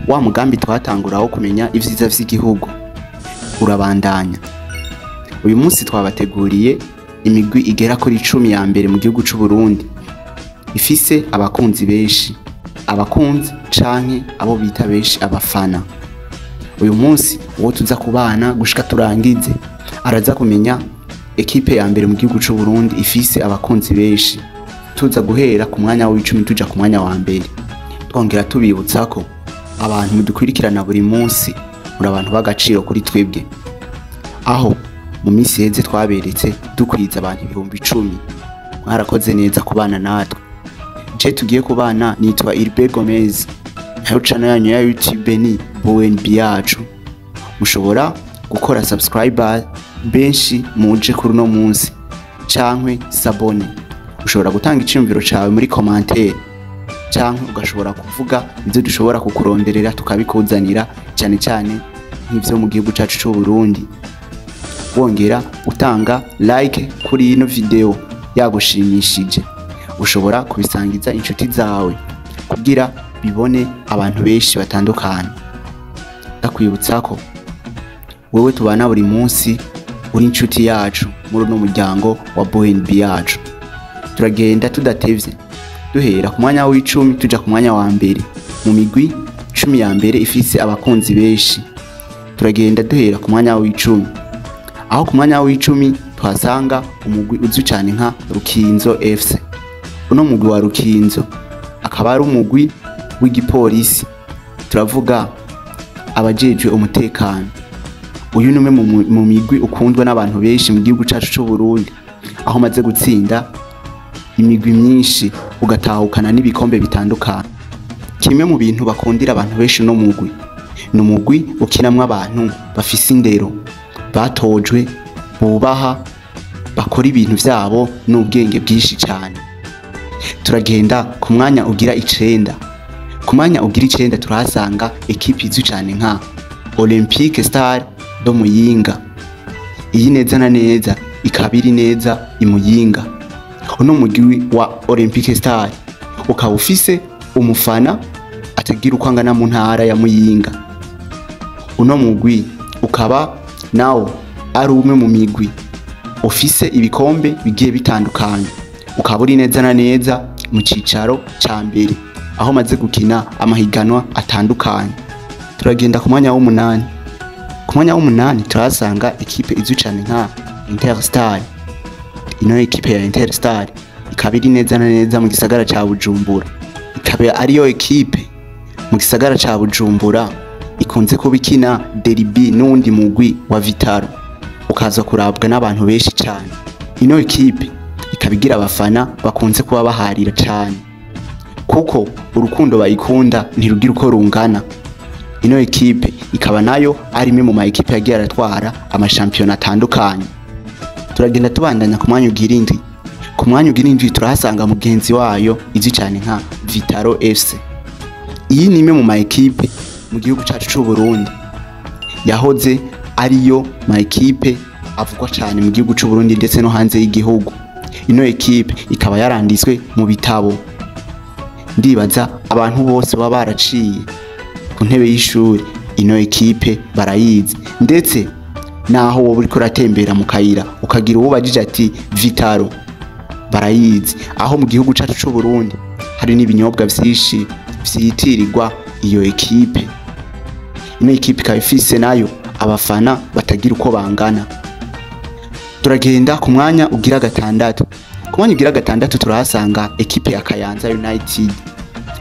Wa mugambi twatangura wo kumenya ivyiza vy'igihugu urabandanya. Uyu munsi twabateguriye imigwi igera kuri 10 ya mbere mu gihugu c'u Burundi ifise abakunzi benshi, abakunzi canke abo bita benshi abafana. Uyu munsi uwo tuza kubana gushika turangize araza kumenya ekipe ya mbere mu gihugu c'u Burundi ifise abakunzi benshi. Tuza guhera ku mwanya w'icumi tuja ku mwanya wa mbere. Twongera tubibutsa ko abantu mudukurikirana buri munsi muri abantu b'agaciro kuri twebwe, aho mu minsi iheze twaberetse dukwiza abantu 10,000. Mwarakoze neza kubana natwe. Je tugiye kubana nitwa Ilbe Gomez, nayo channel yanyu ya YouTube ni BNB yacu. Mushobora gukora subscriber benshi muje kuri uno munsi cankwe sabone. Ushobora gutanga iciyumviro cawe muri commentaire canke ugashobora kuvuga ivyo dushobora kukuronderera tukabikuzanira, cyane cyane nk'ivyo mu gihugu cacu c'u Burundi. Wongera utanga like kuri ino video yagushimishije, ushobora kubisangiza inshuti zawe kugira bibone abantu benshi batandukanye. Ndakwibutsa ko wewe tubana buri munsi uri inshuti yacu muri uno muryango wa BNB yacu. Turagenda tudatevye duhera ku mwanya w'icumi tuja ku mwanya wa mbere mu migwi 10 ya mbere ifise abakunzi benshi. Turagenda duhera ku mwanya w'icumi, aho ku mwanya w'icumi tuhasanga umugwi uzwi cyane nka Rukinzo FC. Uno mugwi wa Rukinzo akaba ari umugwi w'igipolisi, turavuga abajejwe umutekano. Uyu ni umwe mu migwi ukundwa n'abantu benshi mu gihugu cacu c'u Burundi, aho umaze gutsinda imigwi myinshi ugatahukana n'ibikombe bitandukanye. Kimwe mu bintu bakundira abantu benshi no mugwi ni umugwi ukinamwo abantu bafise indero, batojwe, bubaha, bakora ibintu vyabo n'ubwenge bwinshi cyane. Turagenda ku mwanya ugira 9. Ku mwanya ugira 9 turahasanga ekipi izwi cyane nka Olympique Star do Muyinga. Iyi neza na neza ikaba iri neza i Muyinga. Uno mugwi wa Olympique Star ukaba ufise umufana atagira uko angana mu ntara ya Muyinga. Uno mugwi ukaba nawo ari umwe mu migwi ufise ibikombe bigiye bitandukanye, ukaba uri neza na neza mu cicaro ca mbere aho maze gukina amahiganwa atandukanye. Turagenda ku mwanya w'umunani. Ku mwanya w'umunani turahasanga ekipe izwi cane nka Interstar. Ino ekipe ya Interstar ikaba iri neza na neza mu gisagara ca Bujumbura, ikaba ariyo ekipe mu gisagara ca Bujumbura ikunze kuba ikina derby n'uwundi mugwi wa Vitaro, ukaza kurabwa n'abantu benshi cyane. Ino ekipe ikaba igira abafana bakunze kuba baharira cyane, kuko urukundo bayikunda ntirugira uko rungana. Ino ekipe ikaba nayo ari imwe mu ma ekipe yagiye aratwara amashampiyona atandukanye. Turagenda tubandanya ku mwanya ugira 7. Ku mwanya ugira 7 turahasanga mugenzi wayo izwi cyane nka Vitaro FC. Iyi ni imwe mu ma ekipe mu gihugu cacu c'u Burundi yahoze ariyo ma ekipe avugwa cyane mu gihugu c'u Burundi ndetse no hanze y'igihugu. Ino ekipe ikaba yaranditswe mu bitabo. Ndibaza abantu bose baba baraciye ku ntebe y'ishuri ino ekipe barayizi, ndetse naho wowe uriko uratembera mu kayira ukagira uwo ubajije ati Vitaro, barayizi. Aho mu gihugu cacu c'u Burundi hari n'ibinyobwa vyinshi vyitirirwa iyo ekipe. Ino ekipe ikaba ifise nayo abafana batagira uko bangana. Turagenda ku mwanya ugira 6. Ku mwanya ugira 6 turahasanga ekipe ya Kayanza United.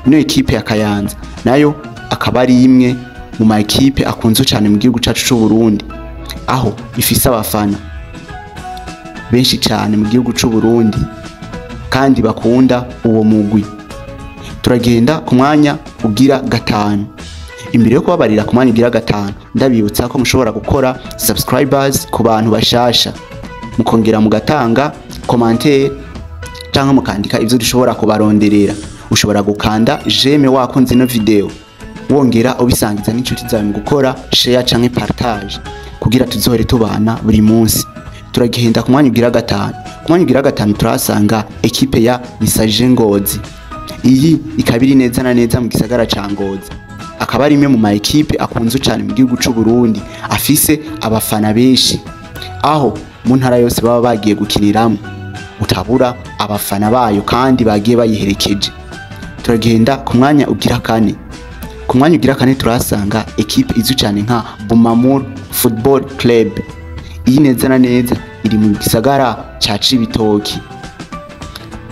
Ino ekipe ya Kayanza nayo akaba ari imwe mu ma ekipe akunzwe cyane mu gihugu cacu c'u Burundi, aho ifise abafana benshi cyane mu gihugu c'u Burundi kandi bakunda uwo mugwi. Turagenda ku mwanya ugira 5. Imbere yo kubabarira ku mwanya ugira 5, ndabibutsa ko mushobora gukora subscribers ku bantu bashasha, mukongera mugatanga commentaire canke mukandika ivyo dushobora kubaronderera. Ushobora gukanda j'aime wakunze ino video, wongera ubisangiza n'inshuti zawe mu gukora share canke partage kugira tuzohore tubana buri munsi. Turagenda ku mwanya ugira 5. Ku mwanya ugira 5 turahasanga ekipe ya Messager Ngozi. Iyi ikaba iri neza na neza mu gisagara ca Ngozi. akaba ari imwe mu ma ekipe akunzwe cyane mu gihugu c'u Burundi, afise abafana benshi, aho mu ntara yose baba bagiye gukiniramo utabura abafana bayo kandi bagiye bayiherekeje. Turagenda ku mwanya ugira kane. Ku mwanya ugira kane turasanga ekipe izwi cyane nka Bumamur Football Club. Iyi neza na neza iri mu gisagara ca Cibitoki.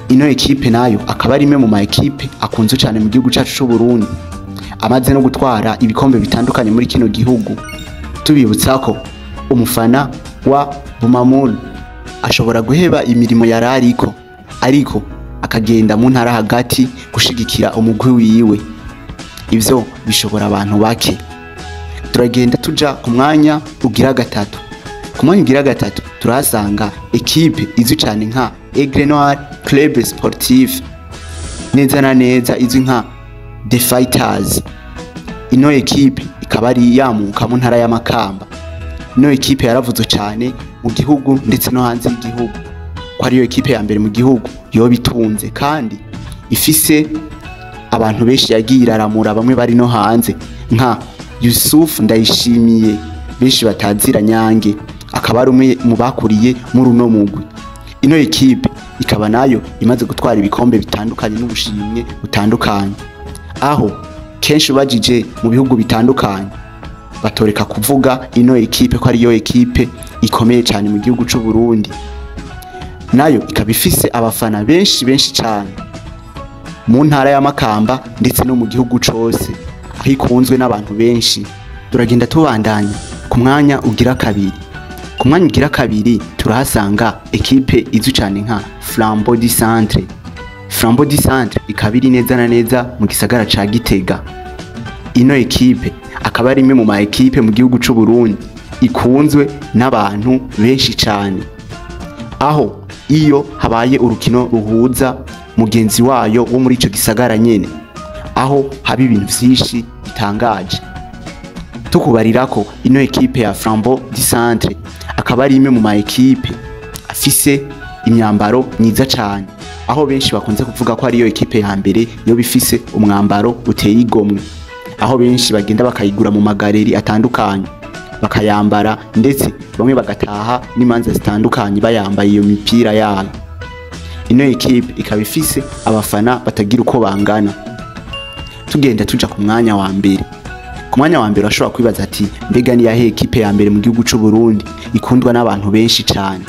Ino ekipe nayo akaba ari imwe mu ma ekipe akunzwe cyane mu gihugu cyacu c'u Burundi, amaze no gutwara ibikombe bitandukanye muri kino gihugu. Tubibutsa ko umufana wa Bumamur ashobora guheba imirimo yarariko, ariko akagenda mu ntara hagati gushigikira umugwi wiwe. Ivyo bishobora abantu bake. Turagenda tuja ku mwanya ugira gatatu. Ku mwanya ugira gatatu turahasanga ekipe izwi cyane nka Aigle Noir Club Sportif, neza na neza izwi nka The Fighters. Ino ekipe ikaba ari yamuka mu ntara y'Amakamba. Ino ekipe yaravuzwe cyane mu gihugu ndetse no hanze y'igihugu ko ariyo ekipe ya mbere mu gihugu yoba itunze kandi ifise abantu benshi yagiye iraramura, bamwe bari no hanze nka Yusuf Ndayishimiye benshi batazira Nyange, akaba ari umwe mu bakuriye muri uno mugwi. Ino ekipe ikaba nayo imaze gutwara ibikombe bitandukanye n'ubushimwe butandukanye, aho kenshi ubajije mu bihugu bitandukanye batoreka kuvuga ino ekipe ko ariyo ekipe ikomeye cyane mu gihugu c'u Burundi. Nayo ikaba ifise abafana benshi benshi cyane mu ntara y'Amakamba ndetse no mu gihugu cose, aho ikunzwe n'abantu benshi. Turagenda tubandanya ku mwanya ugira kabiri. Ku mwanya ugira kabiri turahasanga ekipe izwi cyane nka Flambeau du Centre. Flambeau du Centre ikaba iri neza na neza mu gisagara ca Gitega. Ino ekipe akaba ari imwe mu ma ekipe mu gihugu c'u Burundi ikunzwe n'abantu benshi cyane, aho iyo habaye urukino ruhuza mugenzi wayo wo muri ico gisagara nyene, aho haba ibintu vyinshi bitangaje. Tukubarira ko ino ekipe ya Flambeau du Centre akaba ari imwe mu ma ekipe afise imyambaro myiza cyane, aho benshi bakunze kuvuga ko ariyo ekipe ya mbere yo bifise umwambaro uteye igomwe, aho benshi bagenda bakayigura mu magaleri atandukanye bakayambara, ndetse bamwe bagataha n'imanza zitandukanye bayambaye iyo mipira yayo. Ino ekipe ikaba ifise abafana batagira uko bangana. Tugenda tuja ku mwanya wa mbere. Ku mwanya wa mbere urashobora kwibaza ati mbega ni yahe ekipe ya mbere mu gihugu c'u Burundi ikundwa n'abantu benshi cyane?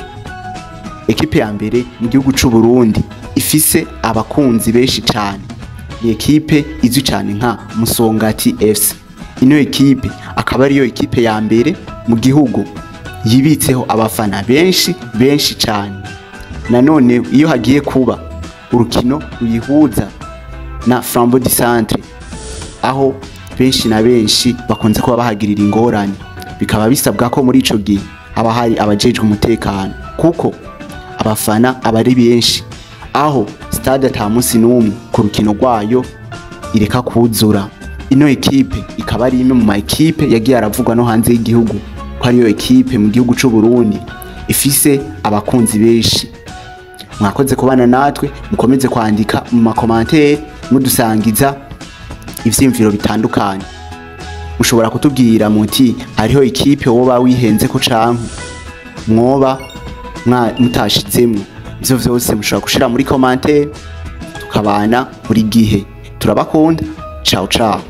Ekipe ya mbere mu gihugu c'u Burundi ifise abakunzi benshi cyane ni ekipe izwi cyane nka Musongati FC. Ino ekipe akaba ariyo ekipe ya mbere mu gihugu yibitseho abafana benshi benshi cyane. Nanone iyo hagiye kuba urukino ruyihuza na Flambeau du Centre, aho benshi na benshi bakunze kuba bahagirira ingorane, bikaba bisabwa ko muri ico gihe haba hari abajejwe umutekano, kuko abafana abari benshi, aho stade ata munsi n'umwe ku rukino rwayo ireka kuzura. Ino ekipe ikaba ari imwe mu ma ekipe yagiye aravugwa no hanze y'igihugu ko ariyo ekipe mu gihugu c'u Burundi ifise abakunzi benshi. Mwakoze kubana natwe, mukomeze kwandika mu makomantere mudusangiza ivyiyumviro bitandukanye. Mushobora kutubwira muti hariho ekipe woba wihenze ko canke mwoba mutashizemwo. Ivyo vyose mushobora gushira muri commentaire, tukabana buri gihe. Turabakunda. Ciao ciao.